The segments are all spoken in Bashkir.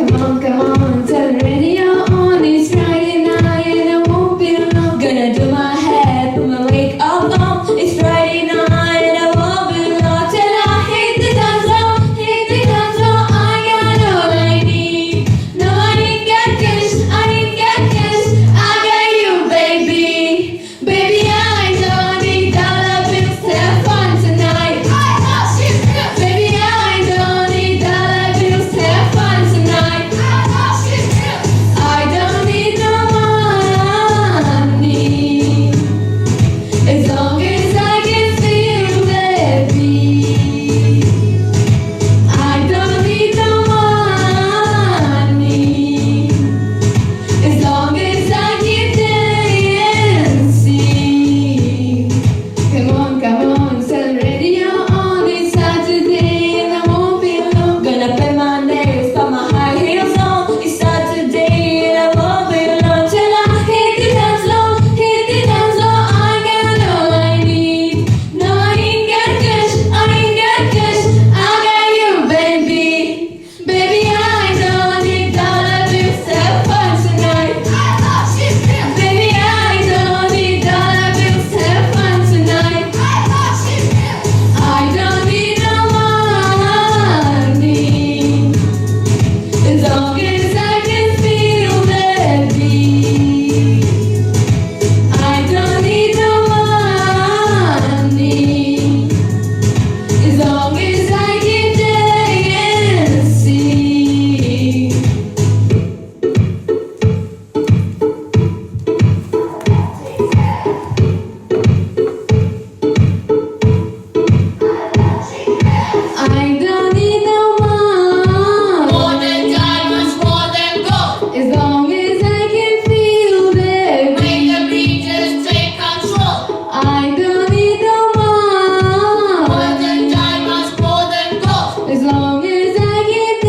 Come on, come on, turn the radio on. It's Friday night and I won't be long. Gonna do my hair, put my makeup on. It's Friday night and I won't be long till I hit the dance floor, hit the dance floor. I got all I need. No, I ain't got cash, I ain't got cash. I got you, baby. Baby, I don't need dollar bills to have fun tonight. Baby, I don't need dollar bills to have fun tonight. I don't need no money as long as I can feel the beat. I don't need no money as long as I keep dancing. Come on, come on, turn the radio on. It's Saturday and I won't be long. Gonna paint my nails, put my high heels on. It's Saturday and I won't be long till I hit the dance floor, hit the dance floor. I got all I need. No, I ain't got cash, I ain't got cash. I got you, baby. Baby, I don't need dollar bills to have fun tonight. Baby, I don't need dollar bills to have fun tonight. I don't need no money as long as I can feel the beat. I don't need no money as long as I keep dancing. I don't need no money More than diamonds, more than gold. as long as I can feel the Make the beat. bridges take control. I don't need no More than money diamonds, more than gold. as long as I keep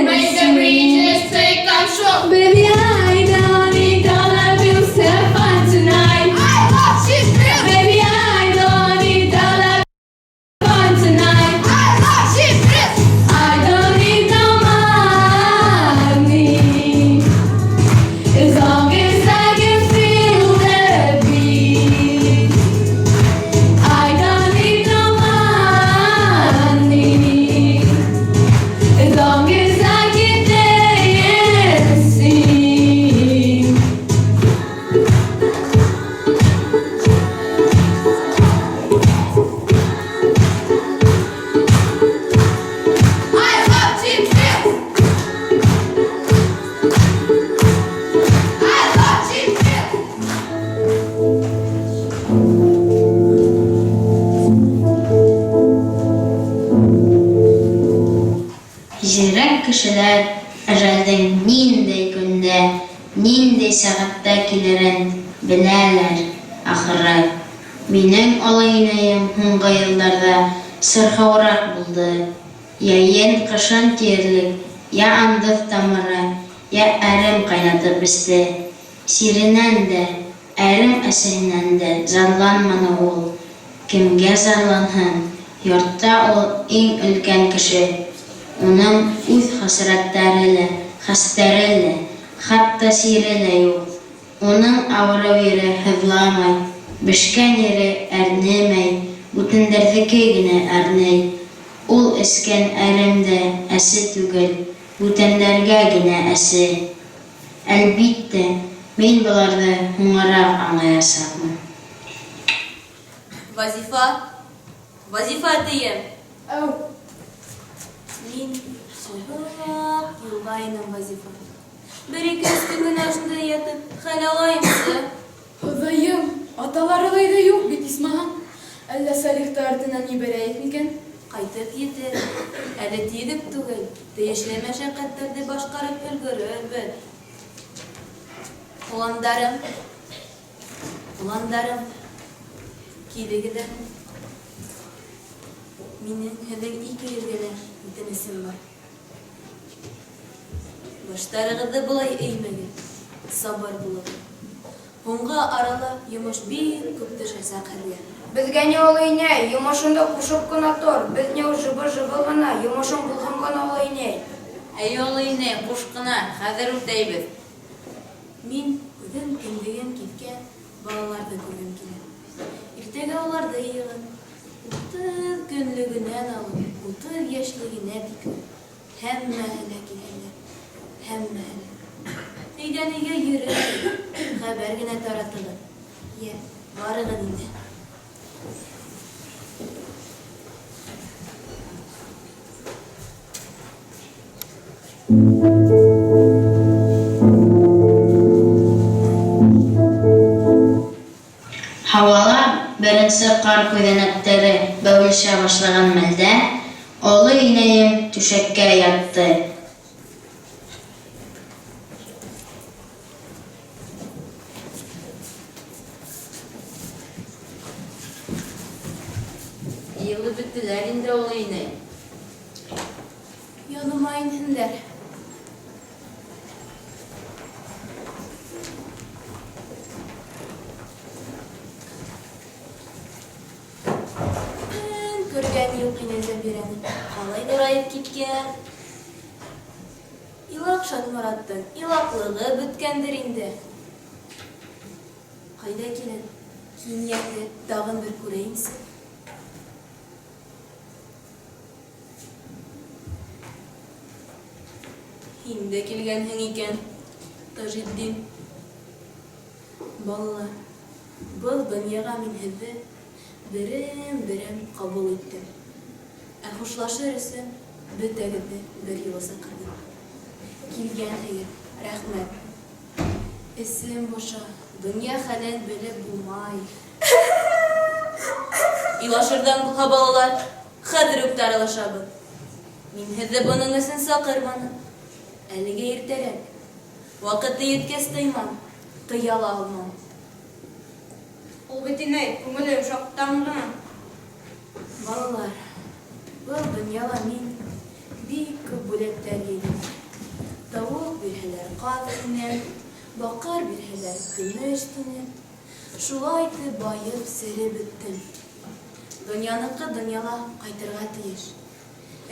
Make the dancing. bridges take control. Baby, I don't need dollar bills to have fun tonight. Baby, I don't need dollar fun tonight. I don't need no money as long as I can feel the beat. I don't need no money as long as I keep dancing. Зирәк кешеләр әжәлдең ниндәй көндә, ниндәй сәғәттә килерен беләләр, ахыры. Минең оло инәйем һуңғы йылдарҙа сырхауыраҡ булды. Йәйен-ҡышын тиерлек йә андыҙ тамыры, йә әрем ҡайнатып эсте. Сиренән дә, әрем әсеһенән дә зарланманы ул. Кемгә зарланһын, йортта ул иң өлкән кеше. Уның үҙ хәсрәттәре лә, хәстәре лә, хатта сире лә юҡ. Уның ауырыу ере һыҙламай, бешкән ере әрнемәй, бүтәндәрҙеке генә әрней. Ул эскән әрем дә әсе түгел, бүтәндәргә генә әсе. Әлбиттә, мин быларҙы һуңыраҡ аңлаясаҡмын. Вазифа! Вазифа тием! Әү. Мин озак юлга инем, Вазифа. Бер-ике өс көн генә шунда ятып, хәл алайымсы. Хоҙайым, аталарығыҙ өйҙә юҡ бит, исмаһам. Әллә Сәлихты артынан ебәрәйек микән? Ҡайтып етер. Әле тиҙ үк түгел, тейешле мәшәҡәттәрҙе башҡарып өлгөрөрбөҙ. Оландарым, оландарым, килегеҙ әле. Минең һеҙҙең икегеҙгә лә үтенесем бар. Баштарығыҙҙы былай эймәгеҙ, сабыр булығыҙ. Һуңғы арала йомош бик күп төшәсәк һеҙгә. Беҙгә ни, оло инәй, йомошоңдо ҡушып ҡына тор. Беҙ ни ул жыбыр-жыбыр ғына, йомошоң булһын ғына, оло инәй. Әй, оло инәй, ҡуш ҡына, хәҙер үтәйбеҙ. Мин үҙем кендеген киҫкән балаларҙы күргем килә. Иртәгә уларҙы йыйығыҙ. 30 көнлөгөнән алып, 30 йәшлегенә тиклем. Һәммәһе лә килһеннәр. Һәммәһе лә. Өйҙән өйгә йөрөп, хәбәр генә таратығыҙ. Йә, барығыҙ инде. Һауала беренсе ҡар күҙәнәктәре бәүелешә башлаған мәлдә оло инәйем түшәккә ятты. Йыйылып бөттөләр инде, оло инәй. Яныма инһендәр. Көн күргән юҡ ине Зәбирәне. Ҡалай ҙурайып киткән. Илаҡ Шатмораттың илаҡлығы бөткәндер инде. Ҡайҙа килен? Кинйәңде тағын бер күрәйемсе. Һин дә килгәнһең икән, Тажетдин. Балалар, был донъяға мин һеҙҙе берем-берем ҡабул иттем. Ә хушлашыр өсөн бөтәгеҙҙе бер юлы саҡырҙым. Килгәнһегеҙ, рәхмәт. Эсем боша, донъя хәлен белеп булмай. Илашырҙан булһа, балалар, хәҙер үк таралышабыҙ. Мин һеҙҙе бының өсөн саҡырманым. Әлегә иртәрәк. Ваҡыты еткәс тыймам, тыя ла алмам. Ул бит, инәй, күңеле йомшаҡтан ғына. Балалар, был донъяла мин бик күп бүләктәр йыйҙым. Тауыҡ бирһәләр, ҡаҙ тинем, баҡыр бирһәләр, көмөш тинем. Шулай итеп байып сереп бөттөм. Донъяныҡы донъяла ҡайтырға тейеш.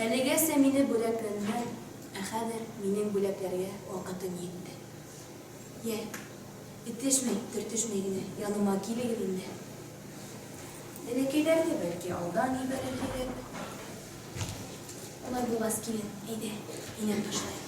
Әлегәсә мине бүләкләнделәр, ә хәҙер минең бүләкләргә ваҡытым етте. Йә, этешмәй, төртөшмәй генә яныма килегеҙ инде. Бәләкәйҙәрҙе бәлки алдан ебәрерһегеҙ. Улай булғас, килен, әйҙә, инәм ташлайыҡ.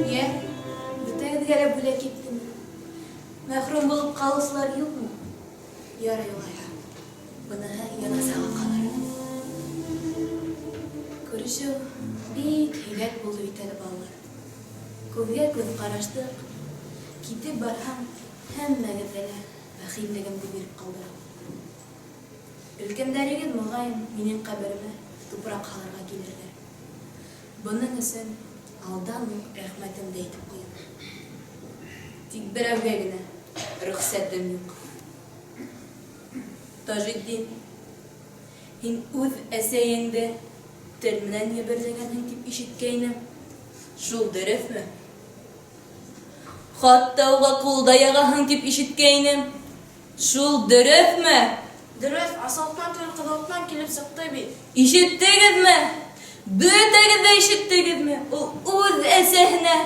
Йә, бөтәгеҙгә лә бүләк иттеме? Мәхрүм булып ҡалыусылар юҡмы? Ярай улайһа. Быныһы яназаға ҡалыр. Күрешеү бик һәйбәт булды бит әле, балалар. Күҙгә күҙ ҡараштыҡ. Китеп барһам, һәммәгеҙгә лә бәхиллегемде биреп ҡалдырам. Өлкәндәрегеҙ, моғайын, минең ҡәберемә тупраҡ һалырға килерҙәр. Бының өсөн алдан уҡ рәхмәтемде әйтеп ҡуям. Тик берәүгә генә рөхсәтем юҡ. Тажетдин, һин үҙ әсәйеңде тел менән еберләгәнһең тип ишеткәйнем. Шул дөрөҫмө? Хатта уға ҡул да яғаһың тип ишеткәйнем. Шул дөрөҫмө? Дөрөҫ, асылыҡтан түгел, ҡыҙылыҡтан килеп сыҡты бит. Ишеттегеҙме? Бөтәгеҙ ҙә ишеттегеҙме? Ул үҙ әсәһенә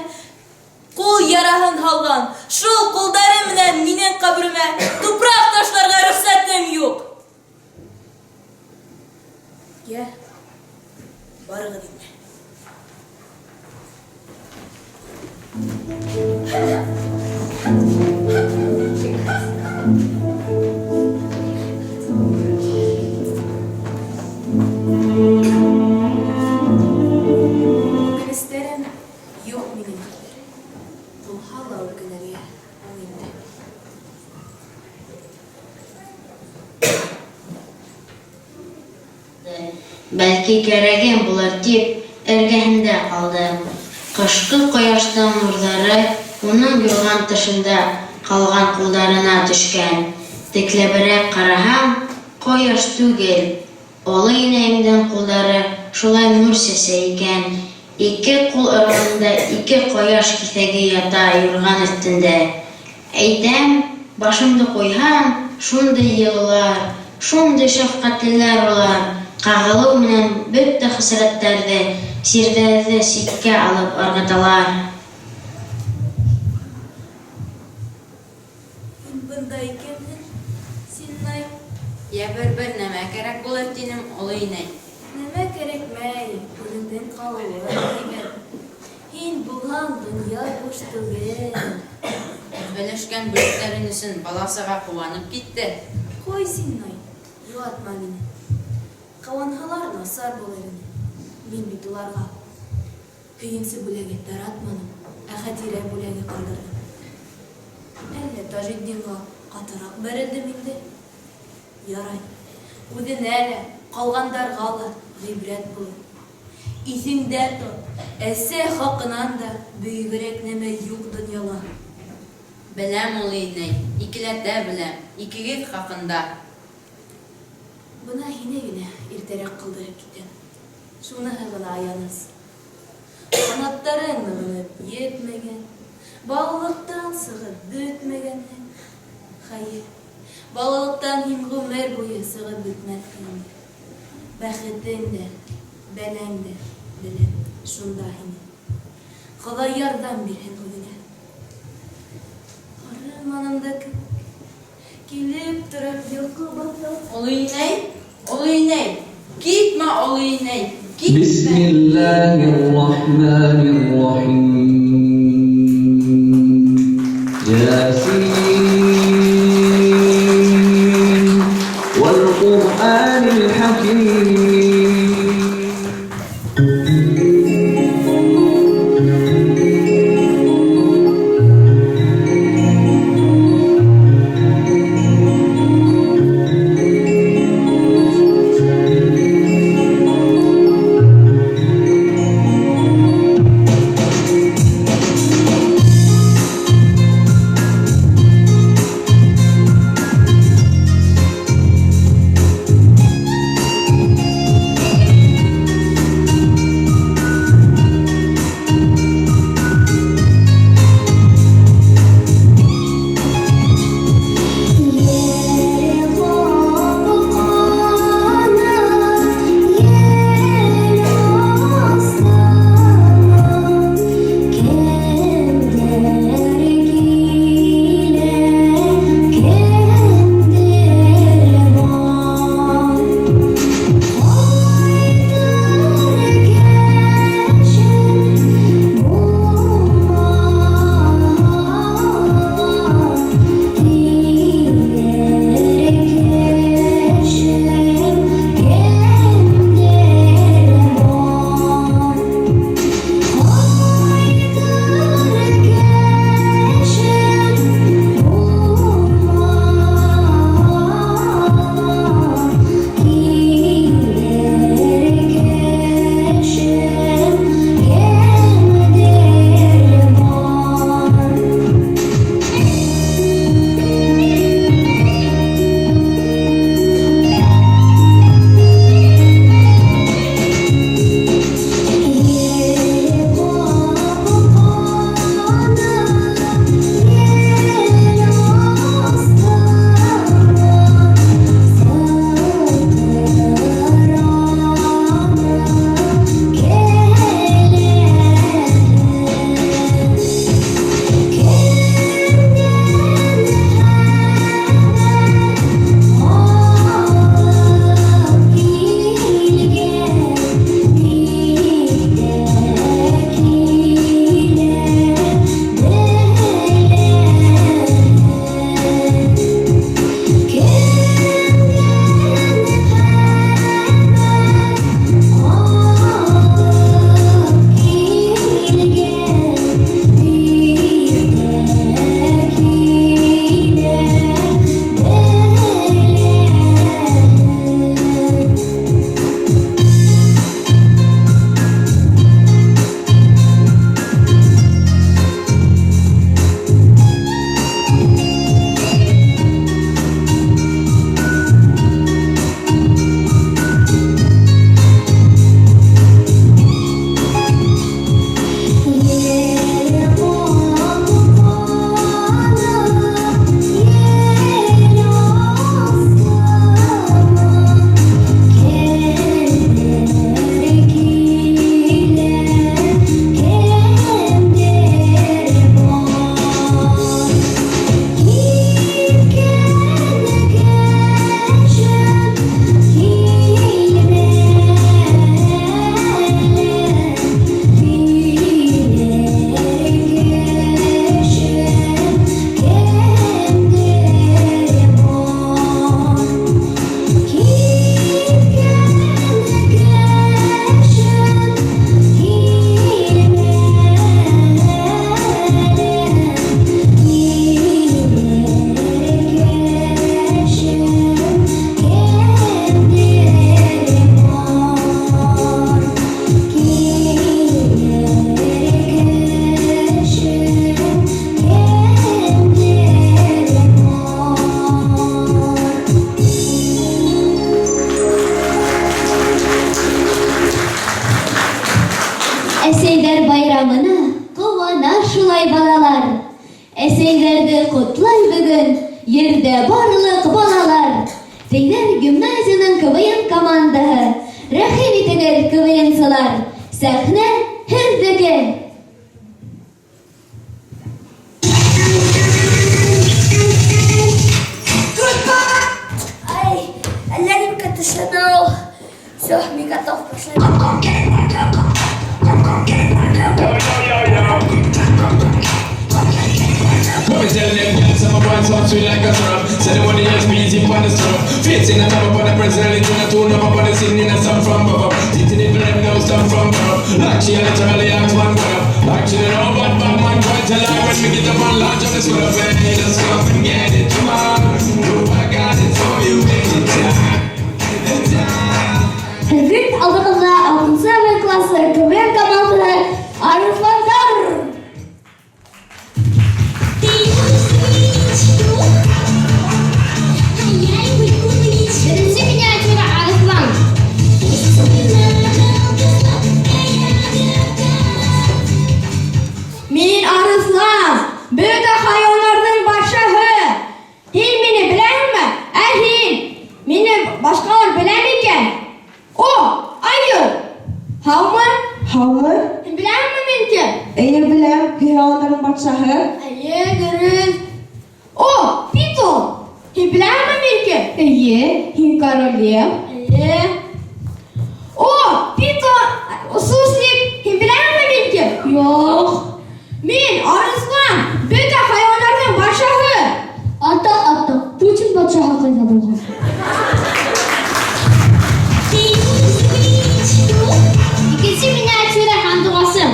ҡул яраһын һалған. Шул ҡулдары менән минең ҡәберемә тупраҡ ташларға рөхсәтем юҡ. Йә, барығыҙ инде. Бәлки кәрәгем булыр дип, эргәһендә ҡалды. Ҡышҡы ҡояштың нурҙары уның юрған тышында ҡалған ҡулдарына төшкән. Текләберәк ҡараһам, ҡояш түгел, оло инәйемдең ҡулдары шулай нур сәсә икән. Ике ҡул аралығында ике ҡояш киҫәге ята юрған өҫтөндә. Әйтәм, башымды ҡуйһам, шундай йылылар, шундай шәфҡәтлеләр улар, ҡағылыу менән бөтә хәсрәттәрҙе, сирҙәрҙе ситкә алып ырғыталар. Һин бында икәнһең, Синнай. Йә бер-бер нәмә кәрәк булыр тинем, оло инәй. Нәмә кәрәкмәй, үҙеңдең ҡалыуың һәйбәт. Һин булһаң, донъя буш түгел. Өләшкән бүләктәрең өсөн бала-саға ҡыуанып китте. Ҡуй, Синнай, йыуатма мине. Ҡыуанһалар, насар булыр ине. Мин бит уларға һөйөнсө бүләге таратманым, ә хәтирә бүләге ҡалдырҙым. Әллә Тажетдинға ҡатыраҡ бәрелдем инде? Ярай, үҙенә лә, ҡалғандарға ла ғибрәт булыр. Иҫеңдә тот, әсә хаҡынан да бөйөгөрәк нәмә юҡ донъяла. Беләм, оло инәй, икеләтә беләм, икегеҙ хаҡында. Бына һине генә иртәрәк ҡалдырып китәм. Шуныһы ғына аяныс. Ҡанаттарың нығынып етмәгән, балалыҡтан сығып бөтмәгәнһең. Хәйер, балалыҡтан һин ғүмер буйы сығып бөтмәҫһең инде. Бәхетең дә, бәләң дә, беләм, шунда һинең. Хоҙай ярҙам бирһен үҙеңә. Арыманым да кеүек. Килеп тороп йоҡо баҫа. Оло инәй, оло инәй, китмә, оло инәй, китмә. بسم الله الرحمن الرحيم ياسين والقرآن الحكيم. Һеҙҙә барлыҡ балалар. Тейҙәр гимназияның КВН командаһы. Рәхим итегеҙ, КВНсылар. Сәхнә һеҙҙеке. Ай, әллә нимә тешләне ул. Все, мин готов, пошли. Let me tell them girls I'm a boy so sweet like a syrup. Say they want the yes, me easy on the syrup. Faith in a top up on the president, in a tune up on the scene in a song from above. Teaching it for them now some from above. Like she literally asked one what up. Like she don't know but bad man quite alive when we get up and launch on the squad up. Hey, just come and get it tomorrow. No, I got it for you anytime. Anytime. Һеҙҙең алдығыҙҙа алтынсы В классы КВН командаһы Арыҫландар. Беренсе миниатюра Арыҫлан. Мин арыҫлан, бөтә хайуандарҙың батшаһы. Һин мине беләһеңме? Ә һин? Мине башҡалар белә микән? О, айыу! Һаумы? Һаумы? Һин беләһеңме мин кем? Эйе беләм, һин хайуандарҙың батшаһы. Эйе, дөрөҫ. О, питон! Һин беләһеңме мин кем? Эйе, һин королев. Эйе. О, питон! Суслик! Һин беләһеңме мин кем? Юҡ. Мин арыҫлан, бөтә хайуандарҙың батшаһы. Ата, ата, Путин батшаһы ҡайҙа булған? Икенсе миниатюра Һандуғасым.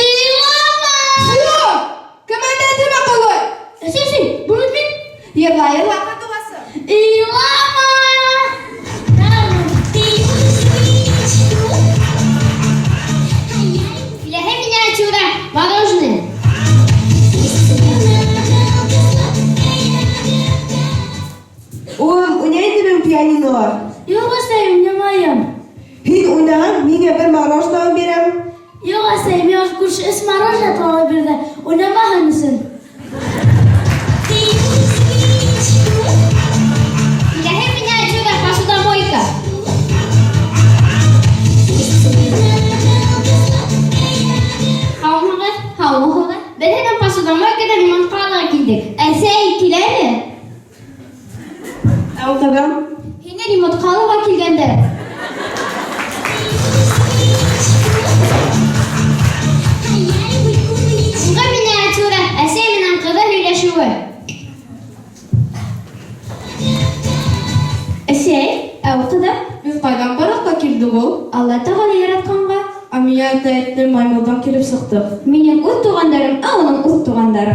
Илама! Юҡ! Кем әлдә тимә ҡуйҙы? Сәсәй, был бит мин. Йырла, йырла. Илама! Киләһе миниатюра Мороженое. Улым, уйнай инде пианинола. Юҡ, әсәй, уйнамайым. Һин уйнаһаң, миңә бер мороженое бирәм. Юҡ, әсәй, миңә күрше өс мороженое алып бирҙе. Уйнамаһын өсөн. Киләһе миниатюра Посудомойка. Һаумыһығыҙ? Һаумыһығыҙ? Беҙ һеҙҙең посудомойкадан ремонтҡа алырға килдек. Әсәй, кил әле. Ә ҡыҙым, Һине ремонтҡа алырға килгәндәр. Һуңғы миниатюра әсәй менән ҡыҙы һөйләшеүе. Әсәй, әү ҡыҙым, Беҙ ҡайҙан барлыҡҡа килдек ул? Алла Тәғәлә яратҡанға. Ә миңә әтәй әйтте, маймылдан килеп сыҡтыҡ. Минең үҙ туғандарым, ә уның үҙ туғандары.